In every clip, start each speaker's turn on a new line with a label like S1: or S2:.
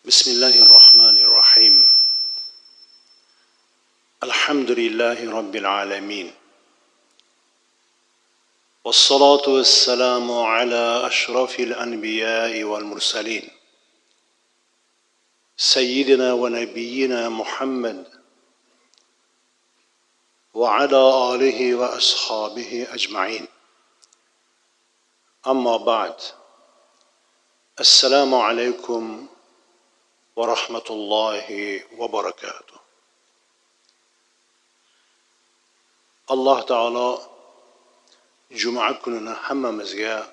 S1: بسم الله الرحمن الرحيم. الحمد لله رب العالمين، والصلاة والسلام على أشرف الأنبياء والمرسلين، سيدنا ونبينا محمد وعلى آله وأصحابه أجمعين. أما بعد، السلام عليكم ورحمة الله وبركاته. Alloh taolo juma kunini hammamizga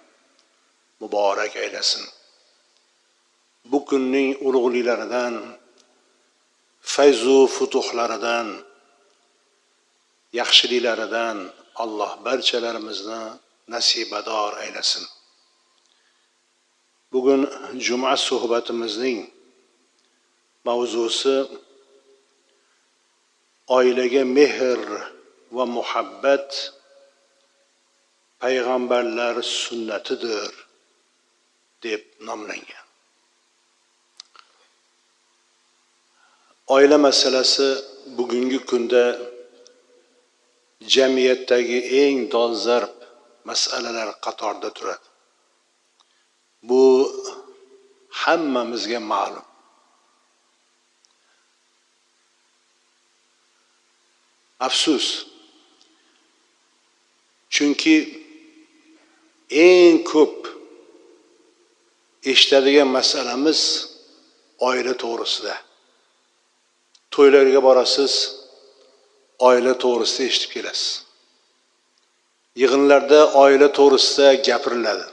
S1: muborak aylasin. Bu kunning ulug'liklaridan, fayzu futuhlaridan, yaxshiliklaridan Alloh barchalarimizni nasibador aylasin. Bugun juma suhbatimizning mavzusi oilaga mehr va muhabbat payg'ambarlar sunnatidir deb nomlangan. Oila masalasi bugungi kunda jamiyatdagi eng dolzarb masalalar qatorida turadi. Bu hammamizga ma'lum. Afsus, chunki eng ko'p eshitadigan masalamiz oila to'g'risida. To'ylarga borasiz, oila to'g'risida eshitib kelasiz. Yig'inlarda oila to'g'risida gapiriladi.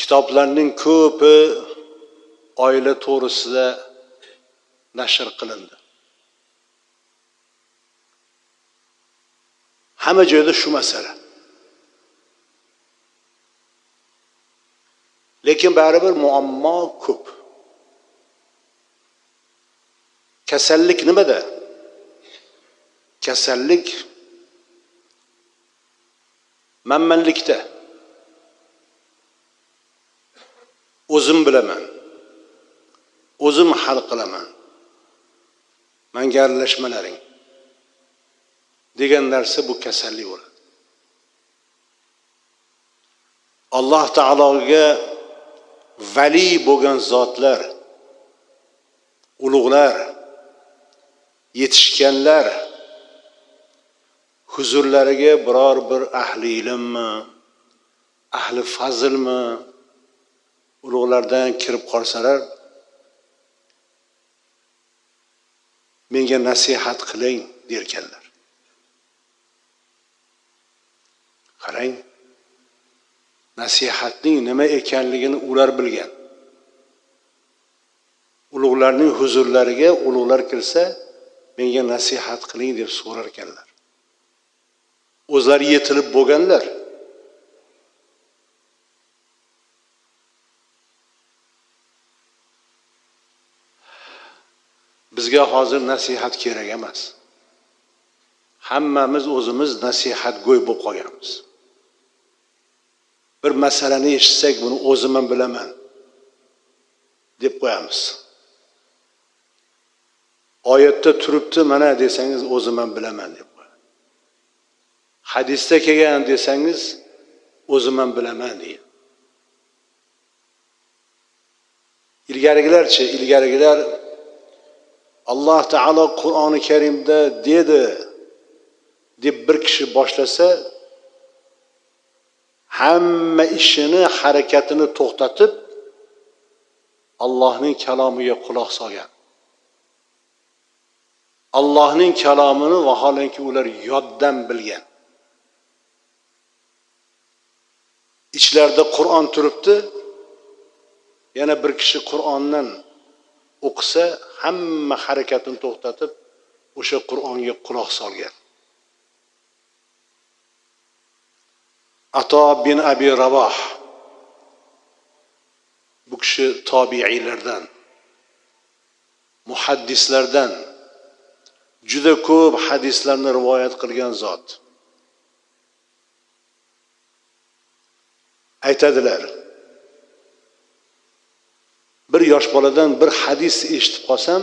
S1: Kitoblarning ko'pi oila to'g'risida nashr qilindi. Hamma joyda shu masala. Lekin baribir muammo ko'p. Kasallik nimada? Kasallik manmanlikda. O'zim bilaman, o'zim hal qilaman, menga aralashmalaring degan narsa bu kasallik bo'ladi. Alloh taologa vali bo'lgan zotlar, ulug'lar, yetishganlar huzurlariga biror bir ahli ilmmi, ahli fazlmi ulug'lardan kirib qolsalar, menga nasihat qiling derkanlar. Qarang, nasihatning nima ekanligini ular bilgan. Ulug'larning huzurlariga ulug'lar kirsa, menga nasihat qiling deb so'rar ekanlar. O'zlari yetilib bo'lganlar. Bizga hozir nasihat kerak emas. Hammamiz o'zimiz nasihatgo'y bo'lib qolganmiz. Bir masalani eshitsak, buni o'zim ham bilaman deb qo'yamiz. Oyatda turibdi mana desangiz, o'zim ham bilaman deb qo'yadi. Hadisda kelgan desangiz, o'zim ham bilaman deydi. Ilgarigilarchi, ilgarigilar Alloh taolo Qur'oni Karimda dedi deb bir kishi boshlasa, hamma ishini, harakatini to'xtatib Allohning kalomiga quloq solgan. Allohning kalomini vaholanki ular yoddan bilgan. Ichlarida Qur'on turibdi, yana bir kishi Qur'ondan o'qisa, hamma harakatini to'xtatib o'sha Qur'onga quloq solgan. Ato bin Abi Raboh, bu kishi tobiiylardan, muhaddislardan, juda ko'p hadislarni rivoyat qilgan zot. Aytadilar, Bir yosh boladan bir hadis eshitib qolsam,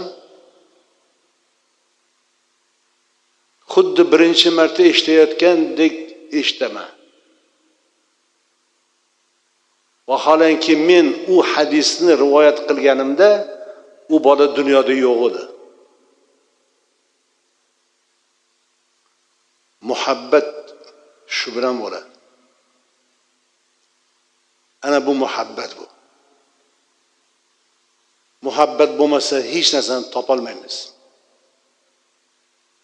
S1: xuddi birinchi marta eshitayotgandek eshitaman. Vaholanki men u hadisni rivoyat qilganimda u bola dunyoda yo'q edi. Muhabbat shu bilan bo'ladi. Ana bu muhabbat bu. Muhabbat bo'lmasa hech narsani topolmaymiz.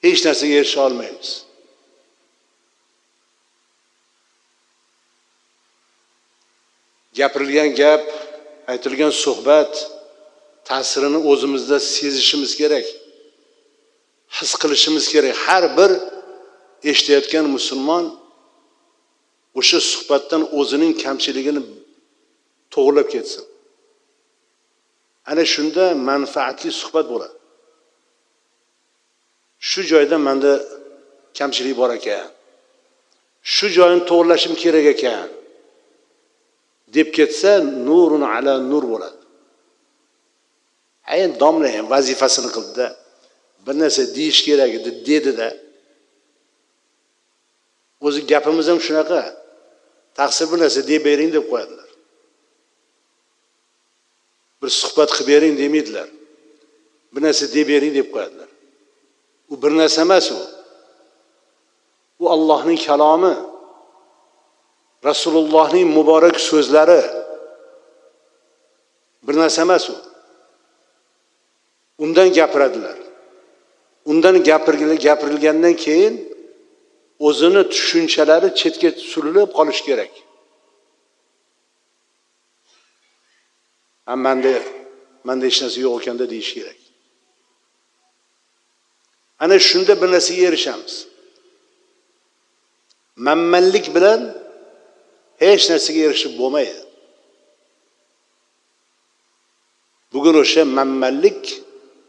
S1: Hech narsaga erisha olmaymiz. Gapirilgan gap, aytilgan suhbat ta'sirini o'zimizda sezishimiz kerak. His qilishimiz kerak. Har bir eshitayotgan musulmon o'sha suhbatdan o'zining kamchiligini to'g'rilab ketsin. Ana shunda manfaatli suhbat bo'ladi. Shu joyda menda kamchilik bor ekan, shu joyini to'g'rilashim kerak ekan deb ketsa, nurun ala nur bo'ladi. Ha, endi domla ham vazifasini qildi-da, bir narsa deyish kerak edi dedi-da. O'zi gapimiz ham shunaqa. Taqsir bir narsa deb bering deb qo'yadilar. Bir suhbat qilib bering demaydilar. Bir narsa deb bering deb qo'yadilar. U bir narsa emas u. U Allohning kalomi, Rasulullohning muborak so'zlari. Bir narsa emas u. Undan gapiradilar. Undan gapirilgandan keyin o'zini tushunchalari chetga surilib qolish kerak. Ha, menda hech narsa yo'q ekanda deyish kerak. Ana shunda bir narsaga erishamiz. Manmanlik bilan hech narsaga erishib bo'lmaydi. Bugun o'sha manmanlik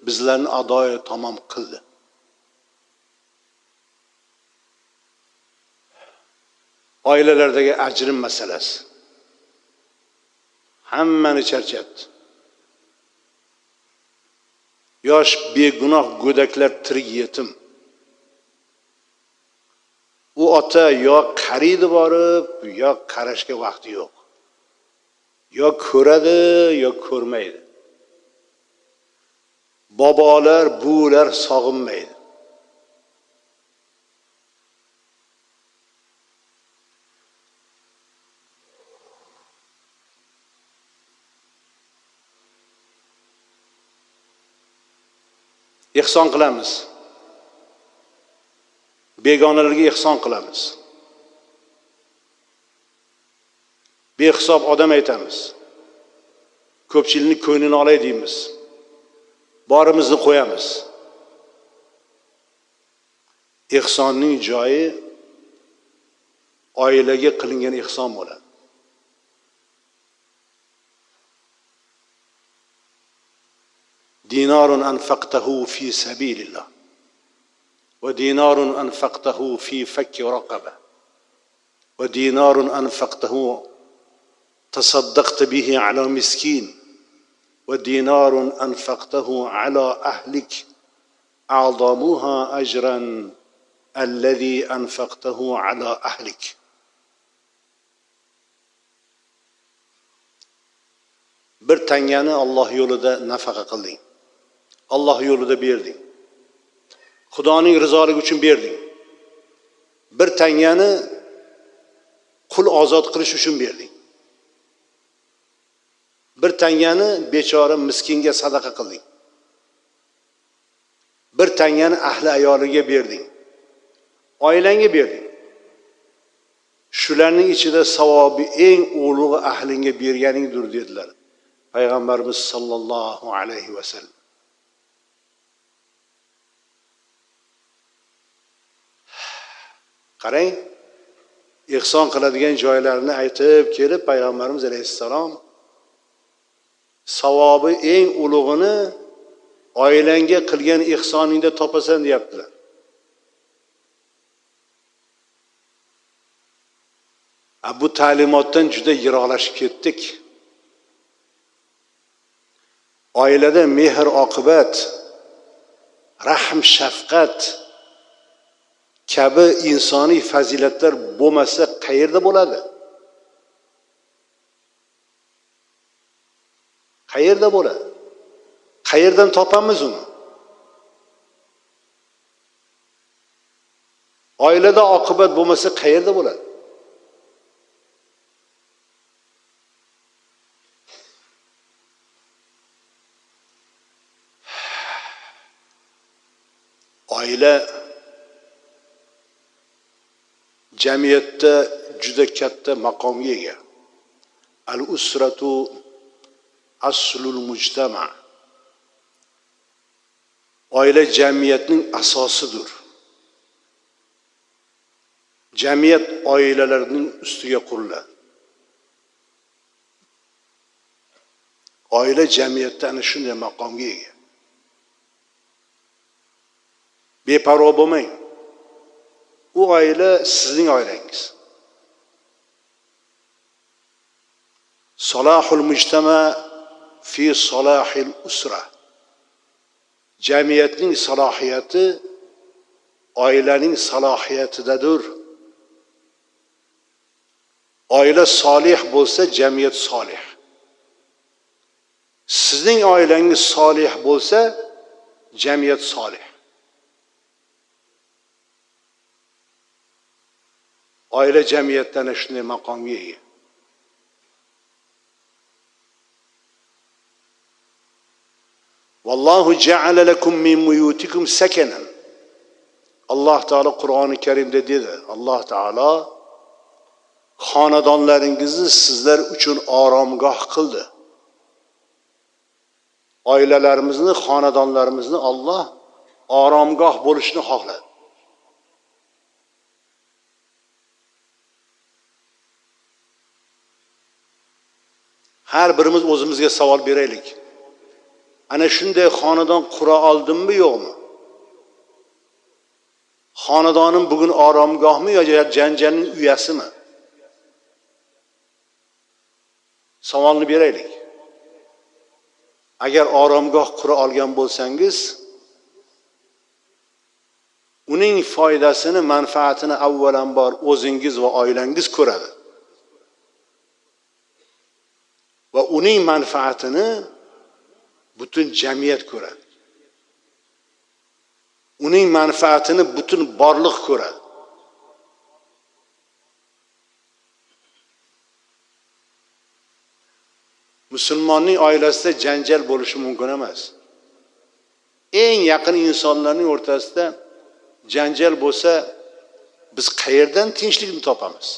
S1: bizlarni adoyi tamom qildi. Oilalardagi ajrim masalasi hammani charchatdi. Yosh begunoh go'daklar tirik yetim. U ota yo qariydi borib, yo qarashga vaqti yo'q. Yo ko'radi, yo ko'rmaydi. Bobolar, buvilar sog'inmaydi. Ihson qilamiz. Begonalarga ihson qilamiz. Behisob odam aytamiz. Ko'pchilikning ko'nglini olay deymiz. Borimizni qo'yamiz. Ihsonning joyi oilaga qilingan ihson bo'ladi. Dinarun anfaqtahu fi sabilillah va dinarun anfaqtahu fi fakki raqaba va dinarun anfaqtahu tasaddaqta bihi ala miskin va dinarun anfaqtahu ala ahlik a'zamuha ajran allazi anfaqtahu ala ahlik. Bir tangani Alloh yo'lida nafaqa qilding. Alloh yo'lida berding. Xudoning rizoligi uchun berding. Bir tangani qul ozod qilish uchun berding. Bir tangani bechora miskinga sadaqa qilding. Bir tangani ahli ayoliga berding. Oilangga berding. Shularning ichida savobi eng ulug'i ahlingga berganingdir dedilar Payg'ambarimiz sallallohu alayhi va sallam. Qarang, ihson qiladigan joylarni aytib kelib Payg'ambarimiz alayhissalom savobi eng ulug'ini oilangga qilgan ihsoningda topasan deyaptilar. Bu ta'limotdan juda yiroqlashib ketdik. Oilada mehr oqibat, rahm shafqat kabi insoniy fazilatlar bo'lmasa qayerda bo'ladi? Qayerda bo'ladi? Qayerdan topamiz uni? Oilada oqibat bo'lmasa qayerda bo'ladi? Oila jamiyatda juda katta maqomga ega. Al-usratu aslul mujtama. Oila jamiyatning asosidir. Jamiyat oilalarning ustiga quriladi. Oila jamiyatda ana shunday maqomga ega. Beparvo bo'lmang. U oila sizning oilangiz. Salahul mujtama fi salahil usra. Jamiyatning salohiyati oilaning salohiyatidadir. Oila solih bo'lsa jamiyat solih. Sizning oilangiz solih bo'lsa jamiyat solih. Oila jamiyatda ana shunday maqomga ega. Vallohu ja'ala lakum min buyutikum sakanan. Alloh taolo Qur'oni Karimda dedi. Alloh taolo xonadonlaringizni sizlar uchun oromgoh qildi. Oilalarimizni, xonadonlarimizni Alloh oromgoh bo'lishini xohladi. Har birimiz o'zimizga savol beraylik. Ana shunday xonadon qura oldimmi yo'qmi? Xonadonim bugun oromgohmi yo janjalning uyasimi? Savolni beraylik. Agar oromgoh qura olgan bo'lsangiz, uning foydasini, manfaatini avvalambor o'zingiz va oilangiz ko'radi. Va uning manfaatini butun jamiyat ko'radi. Uning manfaatini butun borliq ko'radi. Musulmonning oilasida janjal bo'lishi mumkin emas. Eng yaqin insonlarning o'rtasida janjal bo'lsa, biz qayerdan tinchlikni topamiz?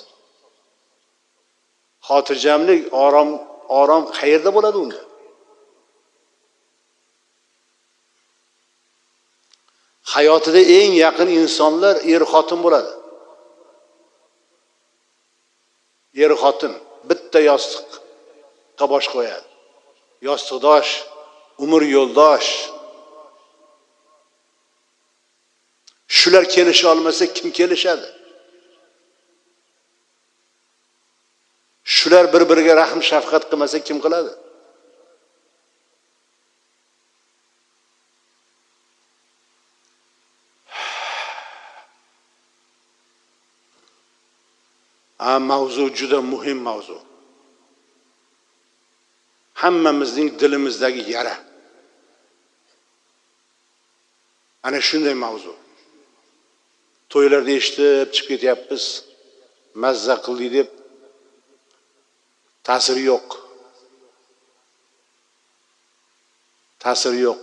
S1: Xotirjamlik, orom qayerda bo'ladi unda? Hayotida eng yaqin insonlar er-xotin bo'ladi. Er-xotin bitta yostiqqa bosh qo'yadi. Yostiqdosh, umr yo'ldosh. Shular kelisha olmasa kim kelishadi? Shular bir-biriga rahm shafqat qilmasa kim qiladi? Mavzu juda muhim mavzu. Hammamizning dilimizdagi yara. Ana shunday mavzu. To'ylarda eshitib chiqib ketyapmiz, mazza qildik deb, ta'siri yo'q. Ta'siri yo'q.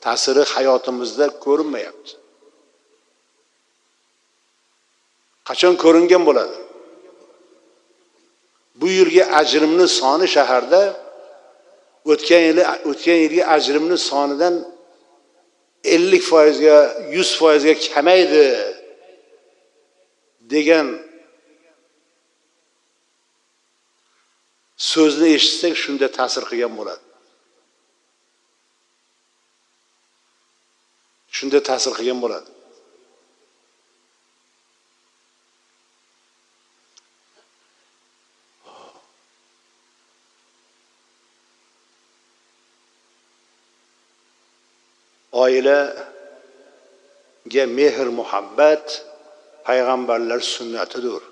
S1: Ta'siri hayotimizda ko'rinmayapti. Qachon ko'ringan bo'ladi? Bu yilgi ajrimning soni shaharda o'tgan yilgi ajrimning sonidan 50% ga, 100% ga kamaydi degan so'zni eshitsak shunda ta'sir qilgan bo'ladi. Shunda ta'sir qilgan bo'ladi. Oilaga mehr muhabbat payg'ambarlar sunnatidir.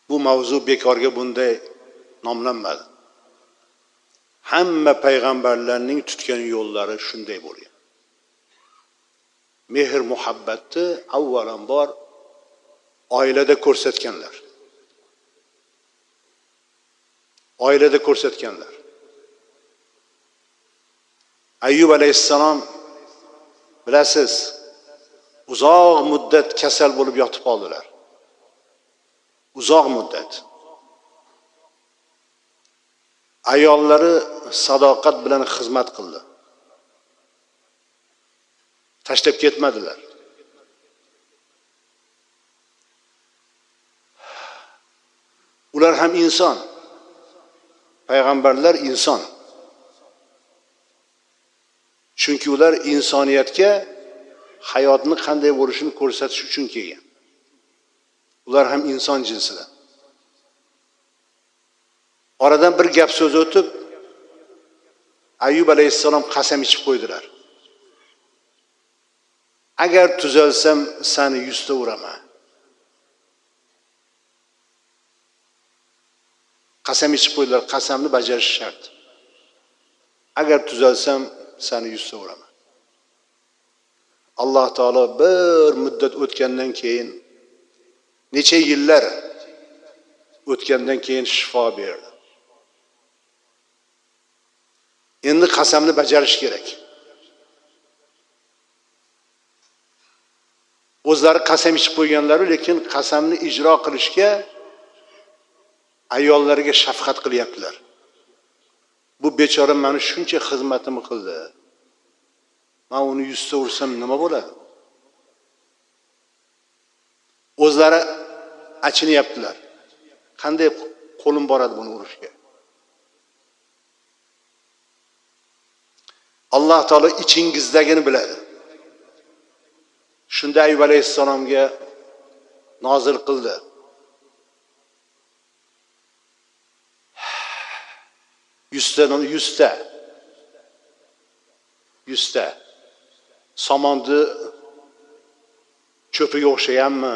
S1: Bu mavzu bekorga bunday nomlanmadi. Hamma payg'ambarlarning tutgan yo'llari shunday bo'lgan. Mehr muhabbatni avvalambor oilada ko'rsatganlar. Oilada ko'rsatganlar. Ayyub alayhissalom bilasiz, uzoq muddat kasal bo'lib yotib qoldilar. Uzoq muddat. Ayollari sadoqat bilan xizmat qildi. Tashlab ketmadilar. Ular ham inson. Payg'ambarlar inson. Chunki ular insoniyatga hayotni qanday bo'lishini ko'rsatish uchun kelgan. Ular ham inson jinsidan. Oradan bir gap so'z o'tib, Ayyub alayhissalom qasam ichib qo'ydilar. Agar tuzalsam seni 100 ta uraman. Qasam ichib qo'ydilar, qasamni bajarish shart. Agar tuzalsam seni 100 ta uraman. Alloh taolo bir muddat o'tgandan keyin, necha yillar o'tgandan keyin shifo berdi. Endi qasamni bajarish kerak. O'zlari qasam ichib qo'yganlari, lekin qasamni ijro qilishga ayollarga shafqat qilyaptilar. Bu bechora meni shuncha xizmatimni qildi. Men uni 100 ta ursam nima bo'ladi? O'zlari achinyaptilar. Qanday qo'lim boradi buni urishga? Alloh taolo ichingizdagini biladi. Shunda Ayyub alayhissalomga nozil qildi. Yuzta somonni cho'piga o'xshaganmi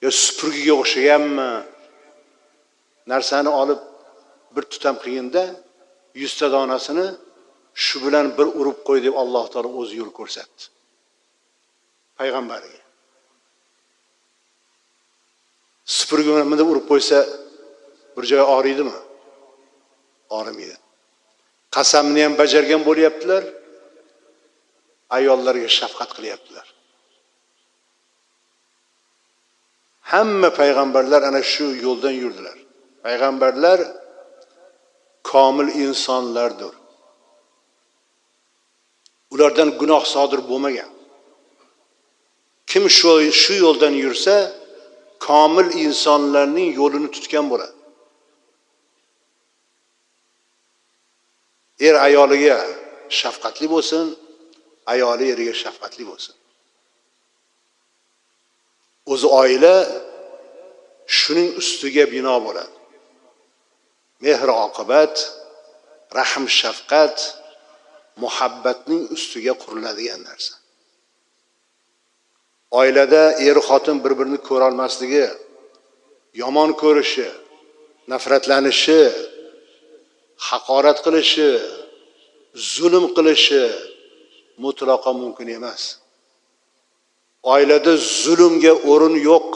S1: yo supurgiga o'xshaganmi narsani olib bir tutam qilganda 100 ta donasini shu bilan bir urib qo'y deb Alloh taolo o'zi yo'l ko'rsatdi payg'ambarga. Supurgi bilan bunday urib qo'ysa bir joyi og'riydimi? Og'rimaydi. Qasamni ham bajargan bo'lyaptilar, ayollarga shafqat qilyaptilar. Hamma payg'ambarlar ana shu yo'ldan yurdilar. Payg'ambarlar komil insonlardir. Ulardan gunoh sodir bo'lmagan. Kim shu yo'ldan yursa, komil insonlarning yo'lini tutgan bo'ladi. Er ayoliga shafqatli bo'lsin, ayoli eriga shafqatli bo'lsin. O'zi oila shuning ustiga bino bo'ladi. Mehr oqibat, rahm shafqat, muhabbatning ustiga quriladigan narsa. Oilada er xotin bir-birini ko'ra olmasligi, yomon ko'rishi, nafratlanishi, haqorat qilishi, zulm qilishi mutlaqo mumkin emas. Oilada zulmga o'rin yo'q.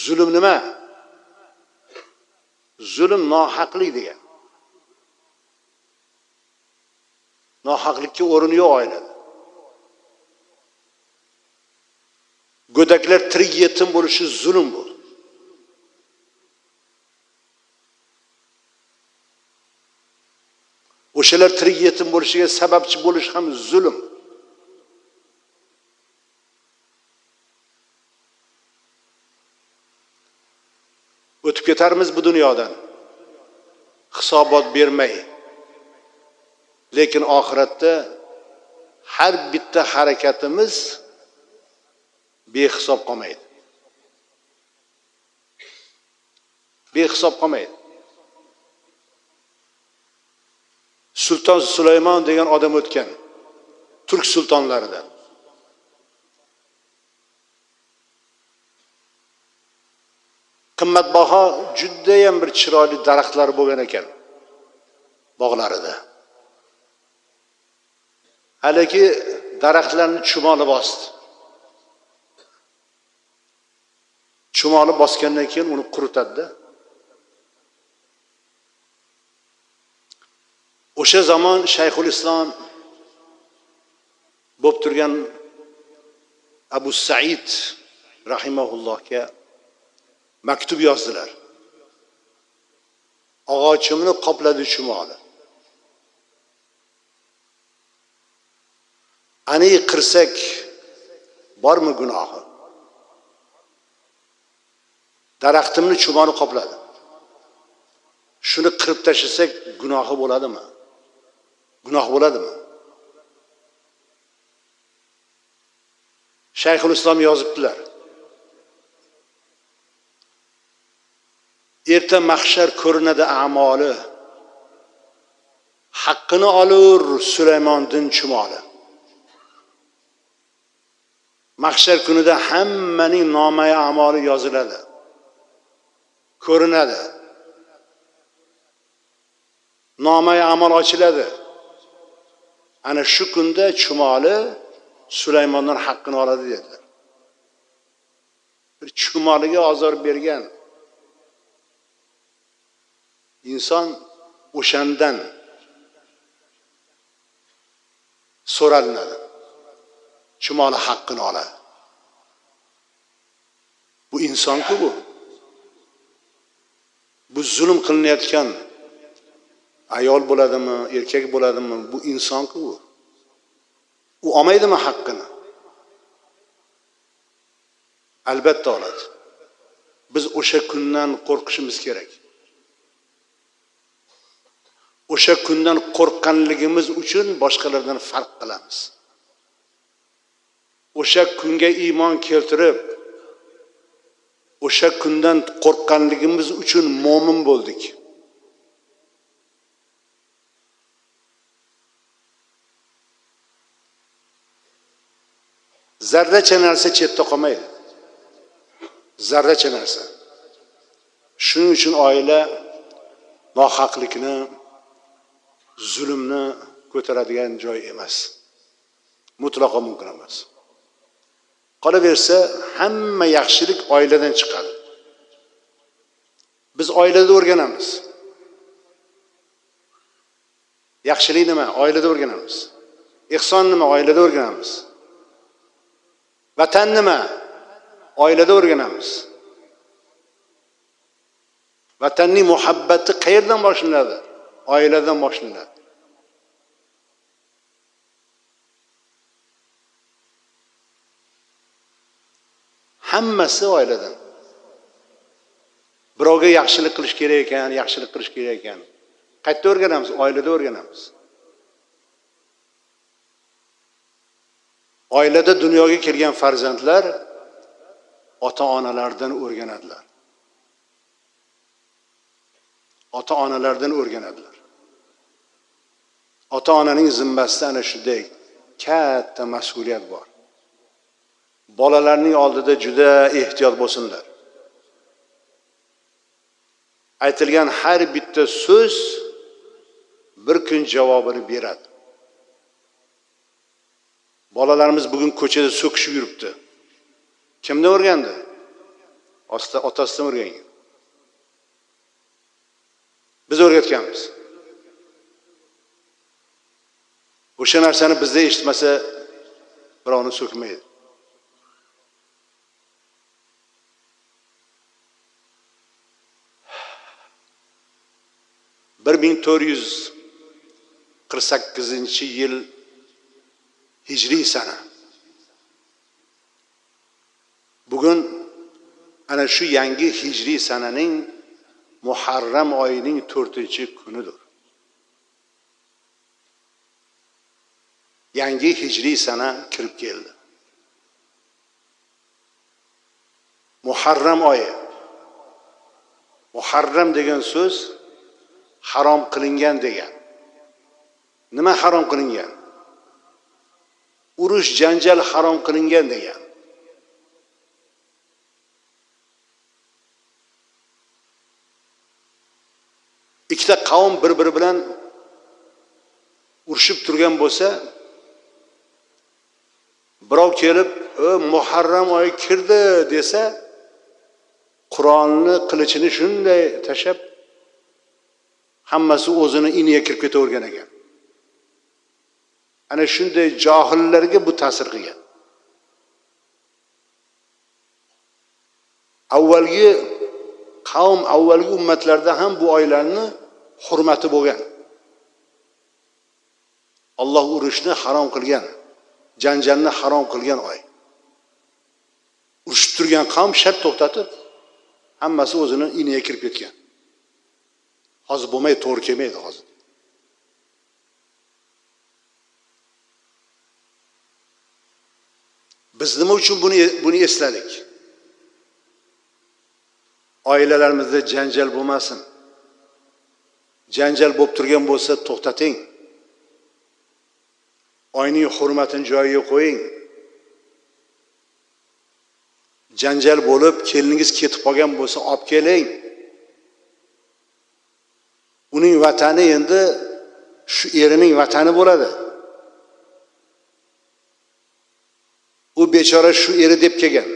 S1: Zulm nima? Zulm nohaqlik degan. Nohaqlikka o'rin yo'q oilada. Go'daklar tirik yetim bo'lishi zulm bu. O'shalar tirik yetim bo'lishiga sababchi bo'lish ham zulm. O'tib ketarmiz bu dunyodan hisobot bermay. Lekin oxiratda har bitta harakatimiz behisob qolmaydi. Behisob qolmaydi. Sulton Sulaymon degan odam o'tgan, turk sultonlaridan. Qimmatbaho judayam bir chiroyli daraxtlar bo'lgan ekan bog'larida. Haliki daraxtlarni chumoli bosdi. Chumoli bosgandan keyin uni quritadi-da. O'sha zamon Shayxul Islom bo'lib turgan Abu Said rahimahullohga maktub yozdilar. Og'ochimni qopladi chumoli. Ani qirsak bormi gunohi? Daraxtimni chumoli qopladi. Shuni qirib tashlasak gunohi bo'ladimi? Gunoh bo'ladimi? Shayxul Islom yozibdilar. Erta mahshar ko'rinadi a'moli. Haqqini olur Sulaymondin chumoli. Mahshar kunida hammaning nomai a'moli yoziladi. Ko'rinadi. Nomai a'mol ochiladi. Ana shu kunda chumoli Sulaymondan haqqini oladi dedilar. Bir chumoliga ozor bergan inson o'shandan so'ralinadi. Chumoli haqqini oladi. Bu inson-ku bu. Bu zulm qilinayotgan ayol bo'ladimi, erkak bo'ladimi, bu inson-ku bu. U olmaydimi haqqini? Albatta oladi. Biz o'sha kundan qo'rqishimiz kerak. O'sha kundan qo'rqqanligimiz uchun boshqalardan farq qilamiz. O'sha kunga iymon keltirib, o'sha kundan qo'rqqanligimiz uchun mo'min bo'ldik. Zarracha narsa chetda qolmaydi. Zarracha narsa. Shuning uchun oila nohaqlikni, zulmni ko'taradigan joy emas. Mutlaqo mumkin emas. Qolaversa, hamma yaxshilik oiladan chiqadi. Biz oilada o'rganamiz. Yaxshilik nima? Oilada o'rganamiz. Ihson nima? Oilada o'rganamiz. Vatan nima? Oilada o'rganamiz. Vatanning muhabbati qayerdan boshlanadi? Oiladan boshlanadi. Hammasi oiladan. Birovga yaxshilik qilish kerak ekan, yaxshilik qilish kerak ekan. Qayerda o'rganamiz? Oilada o'rganamiz. Oilada dunyoga kelgan farzandlar ota-onalardan o'rganadilar. Ota-onalardan o'rganadilar. Ota-onaning zimmasida ana shunday katta mas'uliyat bor. Bolalarning oldida juda ehtiyot bo'lsinlar. Aytilgan har bitta so'z bir kun javobini beradi. Bolalarimiz bugun ko'chada so'kishib yuribdi. Kimdan o'rgandi? Otasidan o'rgangan. Biz o'rgatganmiz. O'sha narsani bizda eshitmasa birovni so'kmaydi. Bir 1448-yil hijriy sana. Bugun ana shu yangi hijriy sananing Muharram oyining 4-kunidir. Yangi hijriy sana kirib keldi. Muharram oyi. Muharram degan so'z harom qilingan degan. Nima harom qilingan? Urush, janjal harom qilingan degan. Ikkita qavm bir-biri bilan urushib turgan bo'lsa, birov kelib, Muharram oyi kirdi desa, Qur'onni qilichini shunday tashab, hammasi o'zini iniga kirib ketavergan ekan. Ana shunday johillarga bu ta'sir qilgan. Avvalgi qavm, avvalgi ummatlarda ham bu oylarni hurmati bo'lgan. Alloh urushni harom qilgan, janjalni harom qilgan oy. Urushib turgan qavm shart to'xtatib, hammasi o'zini iniga kirib ketgan. Hozir bo'lmaydi, to'g'ri kelmaydi hozir. Biz nima uchun buni esladik? Oilalarimizda janjal bo'lmasin. Janjal bo'lib turgan bo'lsa to'xtating. Oyning hurmatini joyiga qo'ying. Janjal bo'lib keliningiz ketib qolgan bo'lsa olib keling. Uning vatani endi shu erining vatani bo'ladi. U bechora shu eri deb kelgan.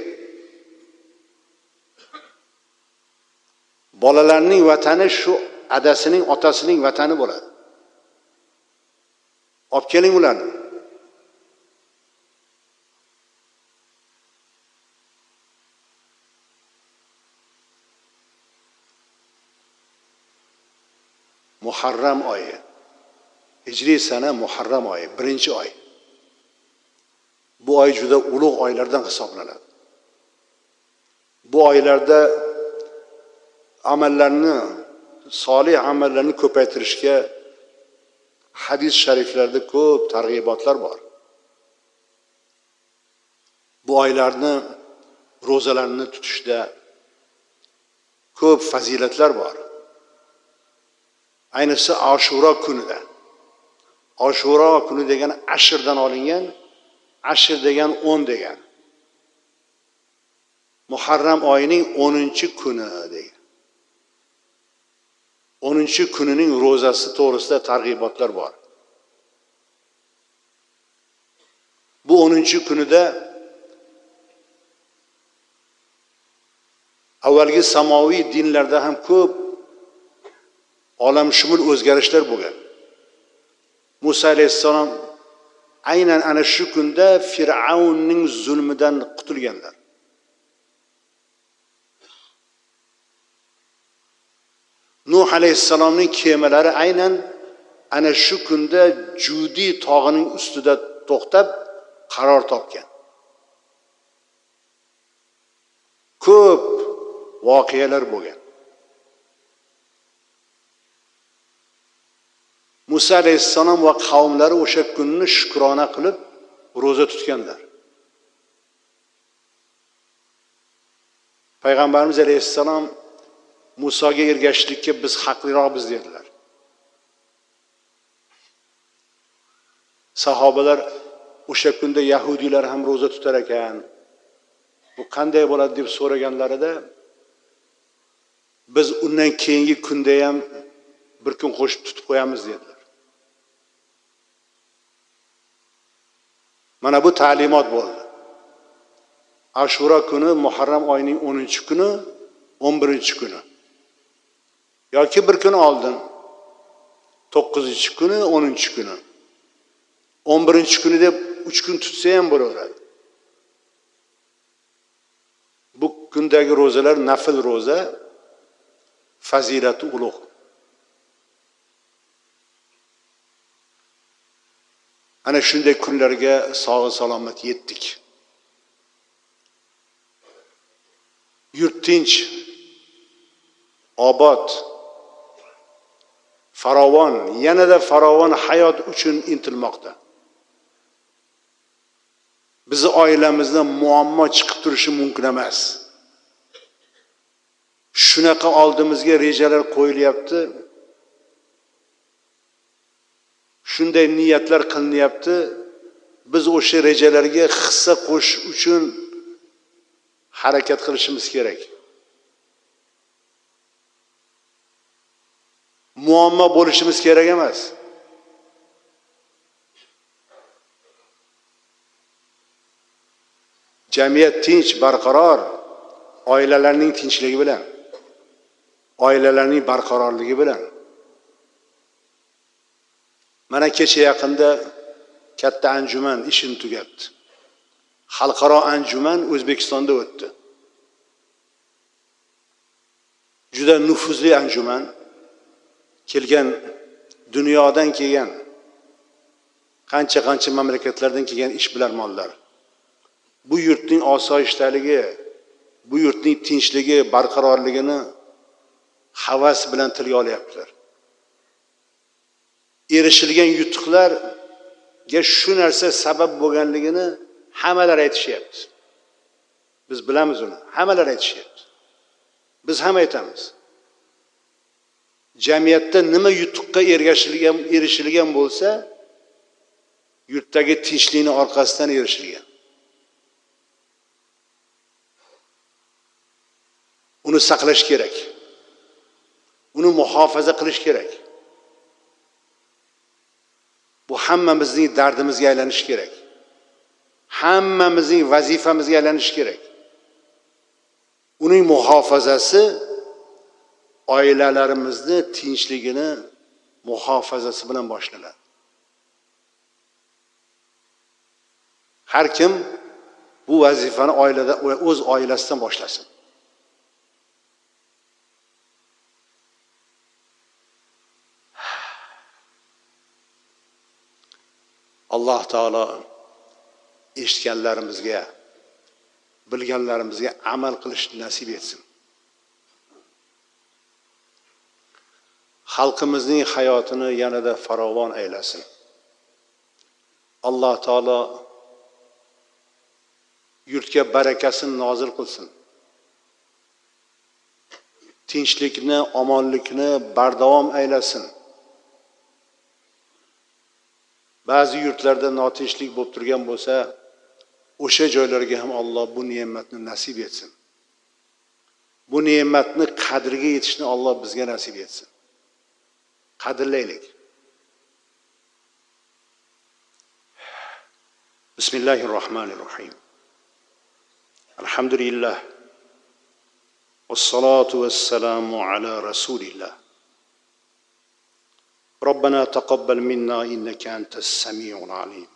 S1: Bolalarning vatani shu adasining, otasining vatani bo'ladi. Olib keling ularni. Muharram oyi. Hijriy sana Muharram oyi, birinchi oy. Bu oy juda ulug' oylardan hisoblanadi. Bu oylarda amallarni, solih amallarni ko'paytirishga hadis shariflarda ko'p targ'ibotlar bor. Bu oylarni ro'zalarni tutishda ko'p fazilatlar bor. Ayniqsa Ashura kunida. Ashura kuni degani ashrdan olingan, ashr degan 10 degan. Muharram oyining 10-kuni degan. 10-kunining ro'zasi to'g'risida targ'ibotlar bor. Bu 10-kunida avvalgi samoviy dinlarda ham ko'p olamshumul o'zgarishlar bo'lgan. Musa alayhissalom aynan ana shu kunda Fir'avnning zulmidan qutulganlar. Nuh alayhissalomning kemalari aynan ana shu kunda Judi tog'ining ustida to'xtab qaror topgan. Ko'p voqealar bo'lgan. Musa alayhissalom va qavmlari o'sha kunni shukrona qilib ro'za tutganlar. Payg'ambarimiz alayhissalom Musoga ergashishlikka biz haqliroqmiz dedilar. Sahobalar o'sha kunda yahudiylar ham ro'za tutar ekan, bu qanday bo'ladi deb so'raganlarida biz undan keyingi kunda ham bir kun qo'shib tutib qo'yamiz dedilar. Mana bu ta'limot bo'ldi. Ashura kuni Muharram oyining 10-kuni, 11-kuni. Yoki bir kun oldin 9-kuni, 10-kuni. 11-kuni deb 3 kun tutsa ham bo'laveradi. Bu kundagi ro'zalar nafl ro'za, fazilati ulug'. Ana shunday kunlarga sog' salomat yetdik. Yurt tinch, obod, farovon, yanada farovon hayot uchun intilmoqda. Bizi oilamizda muammo chiqib turishi mumkin emas. Shunaqa oldimizga rejalar qo'yilyapti. Shunday niyatlar qilinyapti. Biz o'sha rejalarga hissa qo'shish uchun harakat qilishimiz kerak. Muammo bo'lishimiz kerak emas. Jamiyat tinch, barqaror, oilalarning tinchligi bilan, oilalarning barqarorligi bilan. Mana kecha yaqinda katta anjuman ishini tugatdi. Xalqaro anjuman O'zbekistonda o'tdi. Juda nufuzli anjuman. Kelgan dunyodan kelgan qancha-qancha mamlakatlardan kelgan ishbilarmonlar bu yurtning osoyishtaligi, bu yurtning tinchligi, barqarorligini havas bilan tilga olyaptilar. Erishilgan yutuqlarga shu narsa sabab bo'lganligini hammalar aytishyapti. Biz bilamiz uni, hammalar aytishyapti. Biz ham aytamiz. Jamiyatda nima yutuqqa erishilgan bo'lsa, yurtdagi tinchlikning orqasidan erishilgan. Uni saqlash kerak. Uni muhofaza qilish kerak. Bu hammamizning dardimizga aylanishi kerak. Hammamizning vazifamizga aylanishi kerak. Uning muhofazasi oilalarimizni tinchligini muhofazasi bilan boshlanadi. Har kim bu vazifani oilada, o'z oilasidan boshlasin. Alloh taolo eshitganlarimizga, bilganlarimizga amal qilishni nasib etsin. Xalqimizning hayotini yanada farovon aylasin. Alloh taolo yurtga barakasini nozil qilsin. Tinchlikni, omonlikni bardavom aylasin. Ba'zi yurtlarda notinchlik bo'lib turgan bo'lsa, o'sha joylarga ham Alloh bu ne'matni nasib etsin. Bu ne'matni qadriga yetishni Alloh bizga nasib etsin. Qadrlaylik. Bismillahirrohmanirrohim. Alhamdulillah. Vassalatu vassalamu ala rasulillah. ربنا تقبل منا إنك أنت السميع العليم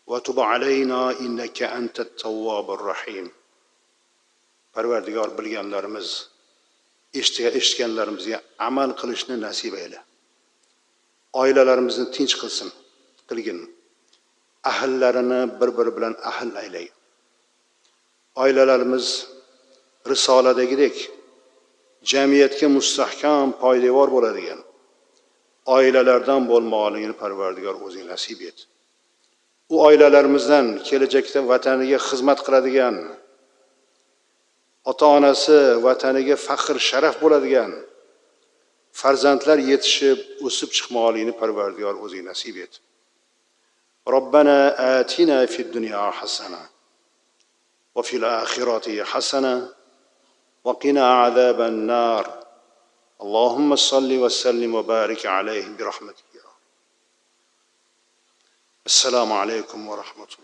S1: وتب علينا إنك أنت التواب الرحيم. Parvardigor, bilganlarimiz, eshitganlarimizga amal qilishni nasib ayla. Oilalarimizni tinch qilsin, qilgin. Ahllarini bir-biri bilan ahl aylay. Oilalarimiz risoladagidek jamiyatga mustahkam poydevor bo'ladigan oilalardan bo'lmoqligini Parvardigor o'zing nasib et. U oilalarimizdan kelajakda vataniga xizmat qiladigan, ota-onasi vataniga faxr sharaf bo'ladigan farzandlar yetishib o'sib chiqmoqligini Parvardigor o'zing nasib et. Robbana atina fid dunya hasana va fil oxirati hasana va qina azaban nar. اللهم صل وسلم وبارك عليه برحمتك. السلام عليكم ورحمة الله.